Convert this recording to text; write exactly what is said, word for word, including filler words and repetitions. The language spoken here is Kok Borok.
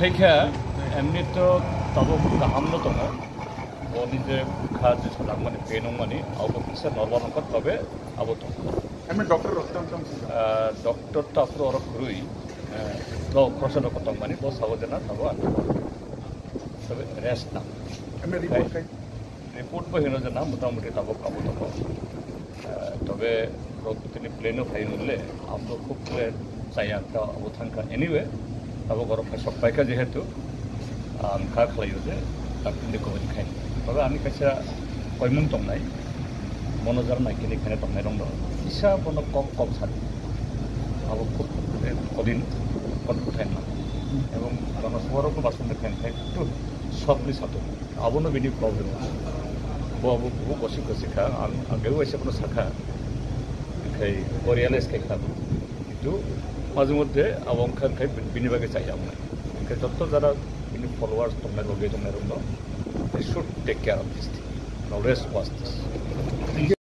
Khe, emni to tabuk kaham no tongo. Boni je kha je sadak mani, pain wng mani, abo kisa normal wngkha, tobe abo tongo. Emni doctor rok tang tang sijak? Ah, doctor to aphuru oro kwrwi, eh, to khoroksa doctor tong mani, bo sabo je na tabuk ano. Tobe rest na. Emni report khai? Report bo hino je na motamuti tabuk abo tongo. Ah, tobe rok tini plane o phai hwnle, abo khub khe chaya kha, abo thang kha. Anyway, abo borok khai sok pai kha jehetu, ang kha khlai o je, tak tini koboni khai. Tobe ani kaisa koimung tongnai, mono jar nai kini khai tongnai rong do. Kisa bono kok kok sadi. Abo khub, eh, kodin control khai na. Ebong bono suaro ko basun khai khai tu sok ni satu. Abono bini problem. Bo, bo, bo gosi gosi kha, ang, ang gai waisa bono sakha. Khai bo realize khai kha. Kintu majhe moddhe abo wngkha khai bini bagwi chaya wngnai. Khai jotto jara bini followers tongnai, loge tongnai rokno, they should take care of this thing. Always watch this.